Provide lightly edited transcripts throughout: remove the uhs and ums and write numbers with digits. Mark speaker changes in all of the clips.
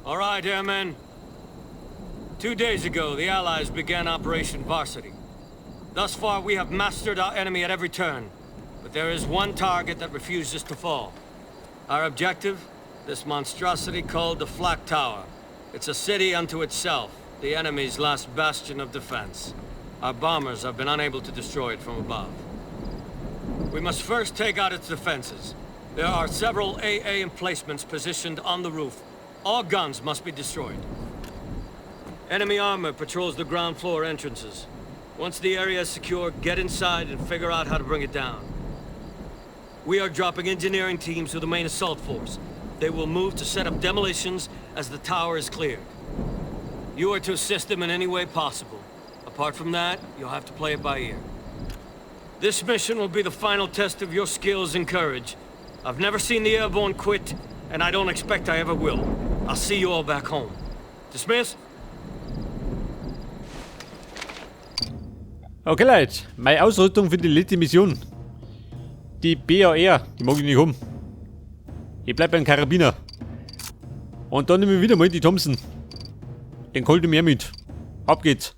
Speaker 1: All right, airmen. 2 days ago, the Allies began Operation Varsity. Thus far, we have mastered our enemy at every turn. But there is one target that refuses to fall. Our objective? This monstrosity called the Flak Tower. It's a city unto itself, the enemy's last bastion of defense. Our bombers have been unable to destroy it from above. We must first take out its defenses. There are several AA emplacements positioned on the roof. All guns must be destroyed. Enemy armor patrols the ground floor entrances. Once the area is secure, get inside and figure out how to bring it down. We are dropping engineering teams with the main assault force. They will move to set up demolitions as the tower is cleared. You are to assist them in any way possible. Apart from that, you'll have to play it by ear. This mission will be the final test of your skills and courage. I've never seen the airborne quit, and I don't expect I ever will. I'll see you all back home. Dismiss?
Speaker 2: Okay, Leute. Meine Ausrüstung für die letzte Mission. Die BAR, die mag ich nicht haben. Ich bleib beim Karabiner. Und dann nehme ich wieder mal die Thompson. Den holt ich mir mit. Ab geht's.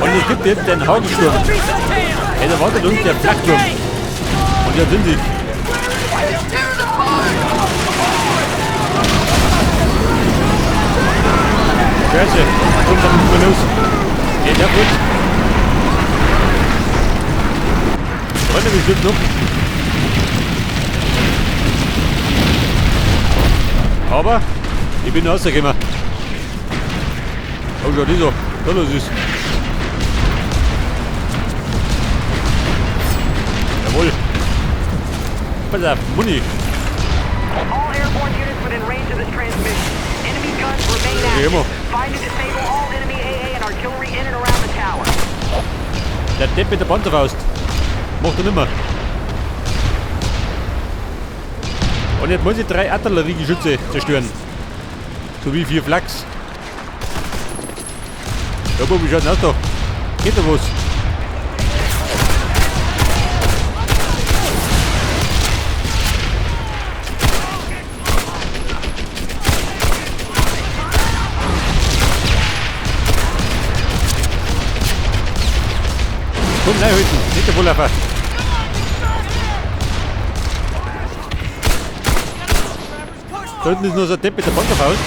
Speaker 2: Und es gibt jetzt den Hagelsturm. Hey, da wartet uns der Flakturm. Und da sind sie. Scheiße, kommt da nicht mehr los. Geht ja gut. Freunde, wie steht's noch? Aber ich bin rausgekommen. Oh, schau, die so. Da los ist. Jawohl. Pass auf, Muni.
Speaker 3: All airborne units within range of this transmission. Enemy guns remain
Speaker 2: Okay,
Speaker 3: active.
Speaker 2: immer.
Speaker 3: Find and disable all enemy AA and artillery in and around the tower.
Speaker 2: Der Depp mit der Panzerfaust. Macht er nimmer. Und jetzt muss ich 3 Artilleriegeschütze zerstören. Sowie 4 Flaks. Ja, aber wie schaut denn aus da? Geht da was? Komm, nein, halten. Nicht der Vorläufer. Da hinten ist noch so ein Depp mit der Panzerfaust.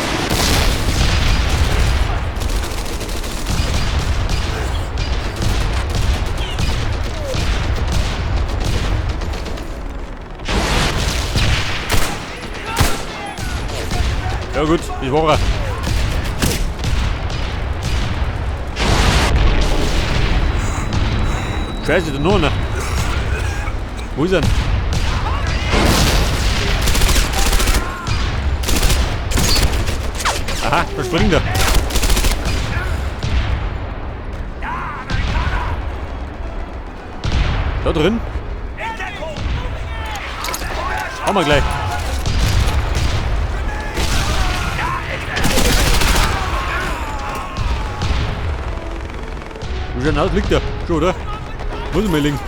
Speaker 2: Ja gut, ich war er. Scheiße, da noch einer. Wo ist er denn? Aha, da springt er. Da drin. Haben wir gleich. Wie schaut denn aus? Liegt der? Schon, oder? Muss ich mal liegen.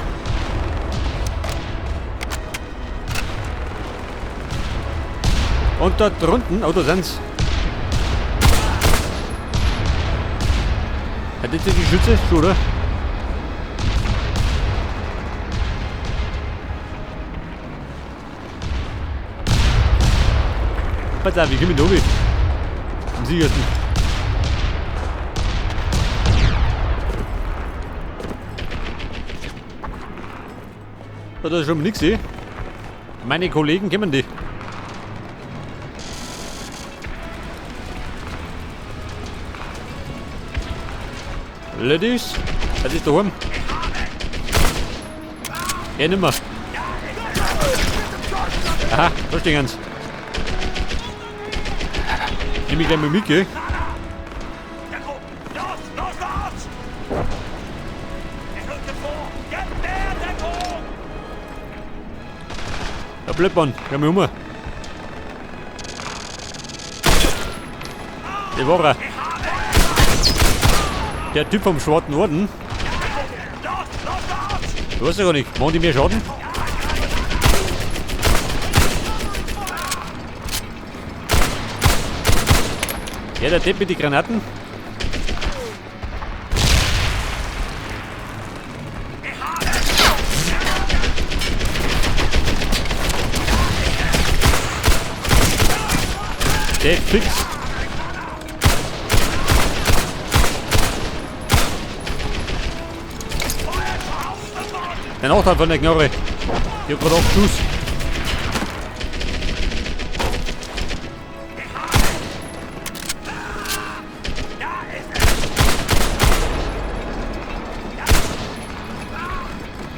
Speaker 2: Und da drunten, oh, da sind's. Hat jetzt die Schütze? Schon, oder? Pass auf, ich komm mit oben. Am sichersten. Da ist schon nichts, eh? Meine Kollegen kennen die. Ladies, was ist daheim? Ja, nimmer. Aha, da stehen sie. Nehme ich gleich mal mit, gell? Ja, Blödmann, hör mich um. Der war er. Der Typ vom Schwarzen Orden. Du weißt ja gar nicht. Machen die mehr Schaden? Ja, der Depp mit den Granaten. Der fix. Der Nachteil von der Knarre. Ich hab grad 8 Schuss.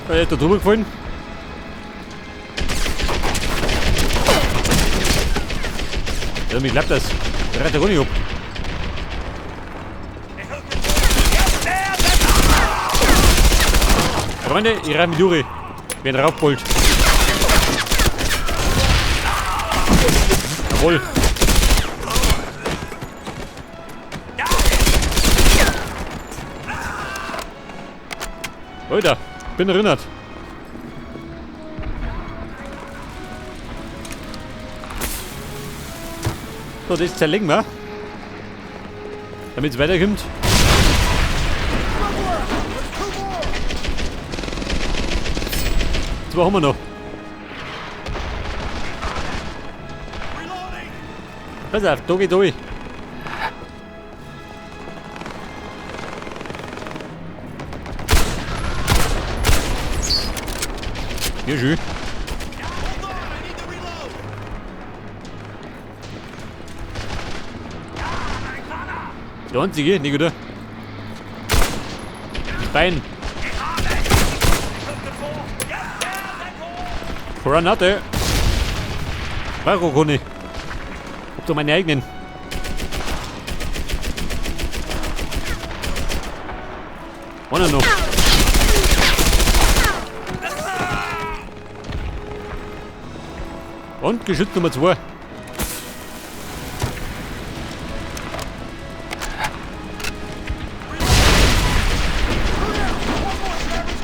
Speaker 2: Er ist da drüber gefallen. Ja, mir klappt das. Der reißt ja gar nicht ab. Freunde, ich reih mit Juri. Wer draufholt. Jawohl. Leute, bin erinnert. So, das zerlegen wir. Damit es weiterkommt. Zwei haben wir noch. Pass auf, da geht durch. Ja, schön. Der einzige, nicht oder? Das Bein. Granate. Brauch ich. Hab doch meine eigenen. Einer noch. Und Geschütz Nummer 2.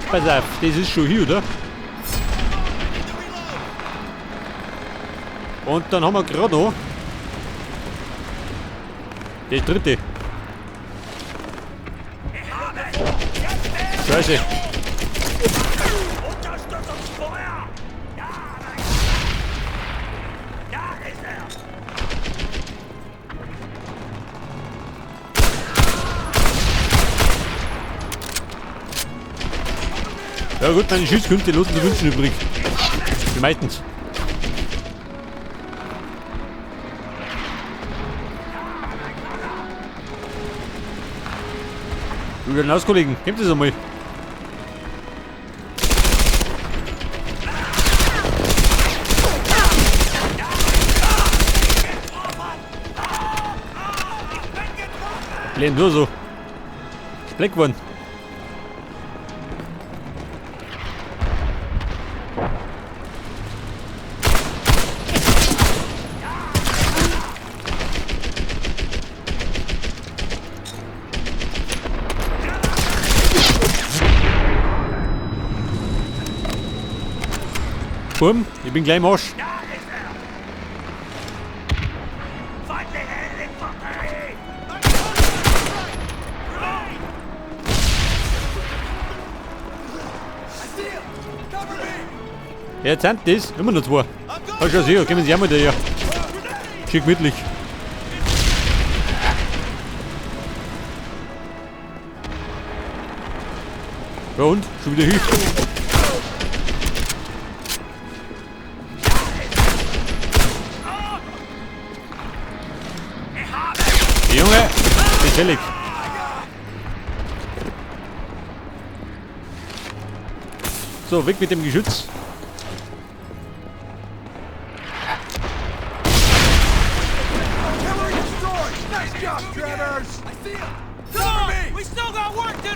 Speaker 2: Pass auf, das ist schon hier, oder? Und dann haben wir gerade noch das dritte. Scheiße. Ja gut, meine Schießkünste lassen zu wünschen übrig. Die meistens. Du, dann aus, Kollegen. Gebt es einmal. Leben nur so. Black geworden. Bumm, ich bin gleich im Arsch. Ja, jetzt sind das immer noch zwei. Oh, schau her, kommen Sie auch mal daher. Schön gemütlich. Ja und? Schon wieder hin. Junge, gefällig. So, weg mit dem Geschütz.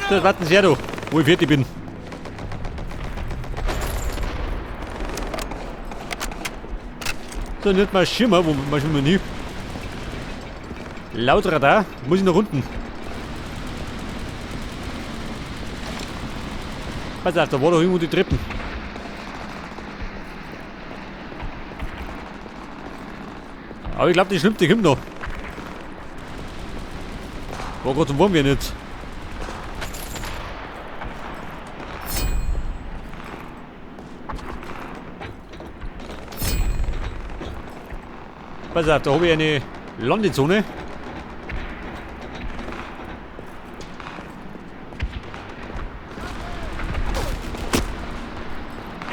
Speaker 2: So, warten Sie her, du, wo ich fertig bin. So, nicht mal Schimmer, wo marschieren wir nie. Laut Radar muss ich nach unten. Pass auf, da war doch irgendwo die Treppen. Aber ich glaube, die Schlimmste kommt noch. Oh Gott, wo waren wir nicht? Pass auf, da habe ich eine Landezone.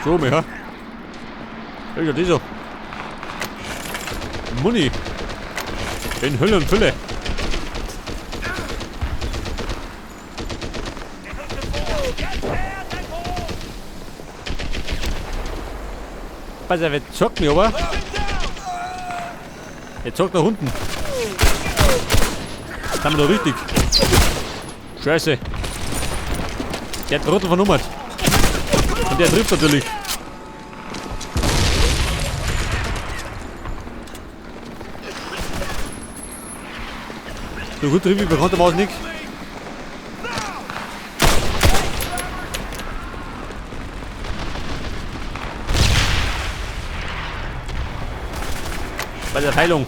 Speaker 2: So, ja. Ist ja dieser. Muni. In Hülle und Fülle. Pass auf, jetzt zockt mich aber. Jetzt zockt nach unten. Jetzt haben wir da richtig. Scheiße. Der Trottel vernummert. Und der trifft natürlich. So gut trifft ich bekanntermaßen nicht. Bei der Teilung.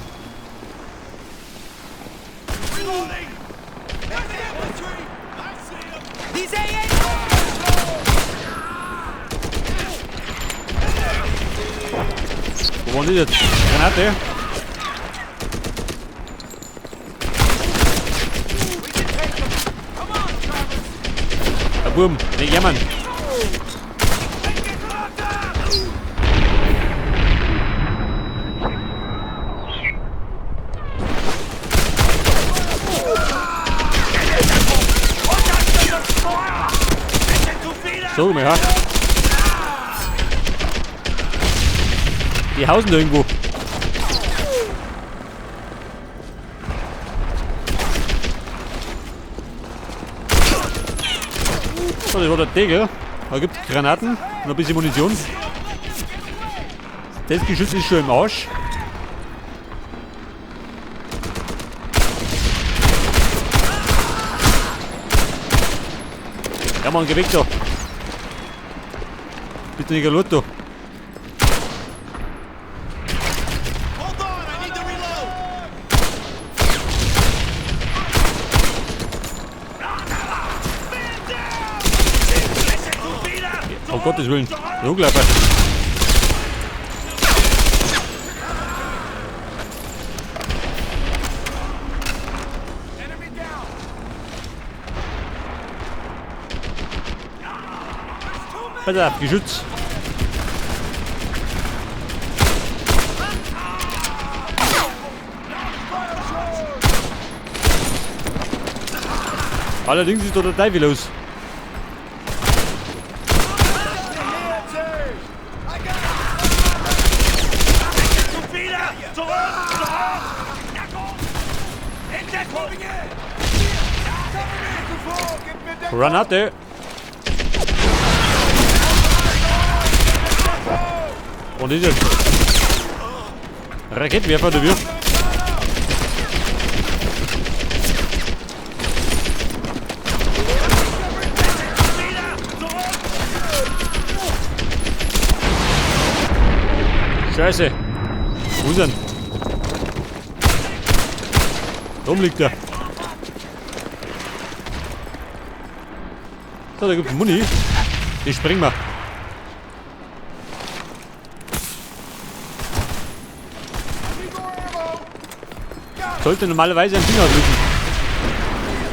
Speaker 2: Wo waren die jetzt? Granate? Herr Burm, nicht jammern. So, ja. Die hausen da irgendwo. So, das war der Degel. Da gibt es Granaten und ein bisschen Munition. Das Geschütz ist schon im Arsch. Ja, Mann, geh weg da. Bitte nicht ein da. Oh Gottes Willen, Ruckläufer. Pass auf, Geschütz. Allerdings ist da der Teufel los. Granate! Und dieser Raketenwerfer, der wirft. Scheiße! Wo ist er? Rum liegt er. So, da gibt's Muni. Die springen wir. Sollte normalerweise ein Ding auslösen.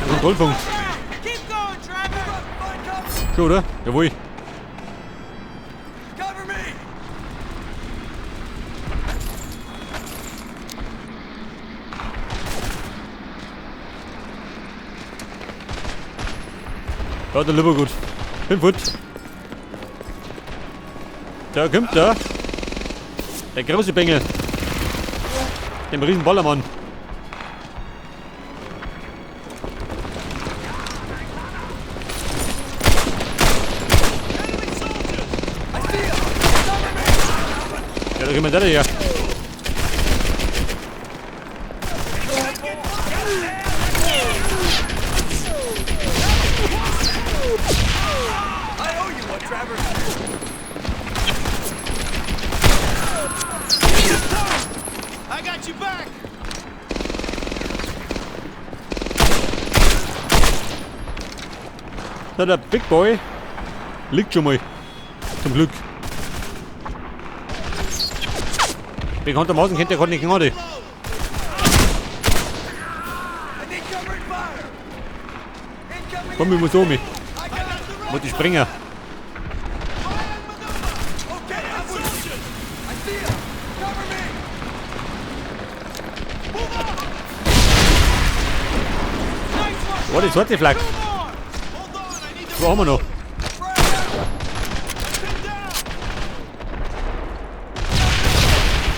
Speaker 2: Ein Kontrollpunkt. Schon, oder? Jawohl. Ja, der lieber gut. Bin gut. Da kommt er. Der große Bengel. Dem riesen Ballermann. Ja, da kommt der her.
Speaker 4: I got you back.
Speaker 2: So, der Big Boy liegt schon mal. Zum Glück. Bekanntermaßen kennt der gerade nicht Gnade. Komm, ich muss um mich. Muss ich springen. Oh, die zweite Flak. Wo haben wir noch?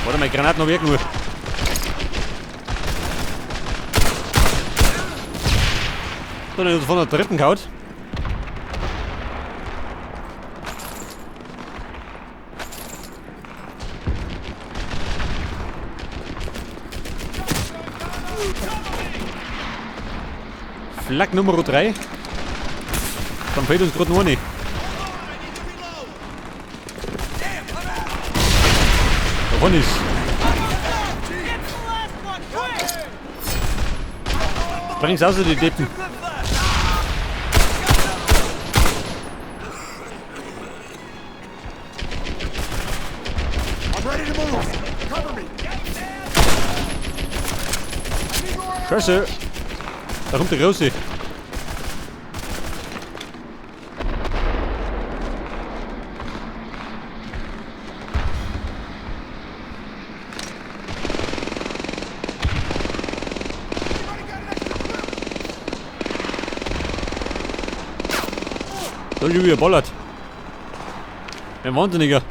Speaker 2: Warte mal, Granaten habe ich nur. Dann ist von der dritten gehauen. Flak Nummer 3. Dann fehlt uns gerade noch eine. Davon ist. Bring's außer die Deppen. Scheiße. Da kommt der Große. Da ist wieder ballert. Ein Wahnsinniger.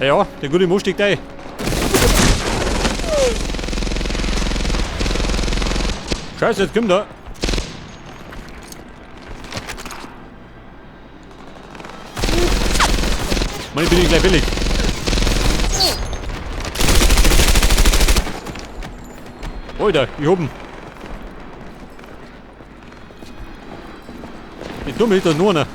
Speaker 2: Ja, der gute Mo steckt ein. Scheiße, jetzt kommt er. Mann, ich bin gleich billig. Alter, ich hab ihn. Die Dumme ist da nur einer.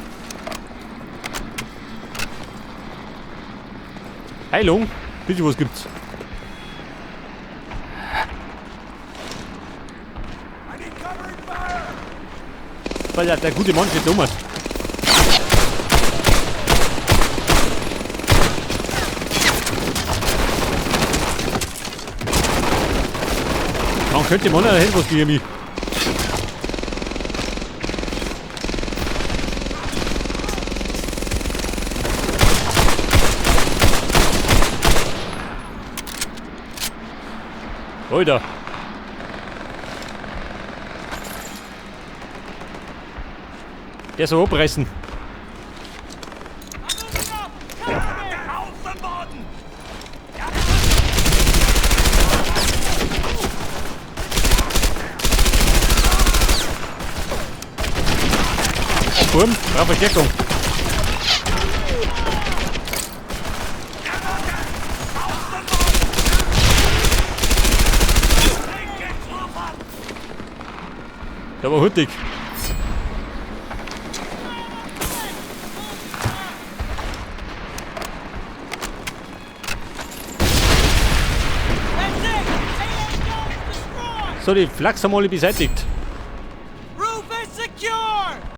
Speaker 2: Heilung? Bitte, was gibt's? Weil der gute Mann steht dumm. Man könnte man helfen, was gegen mich. Alter. Der soll abreißen. Sturm, brauch Verstärkung. Der war hurtig. So, die Flaks haben alle beseitigt.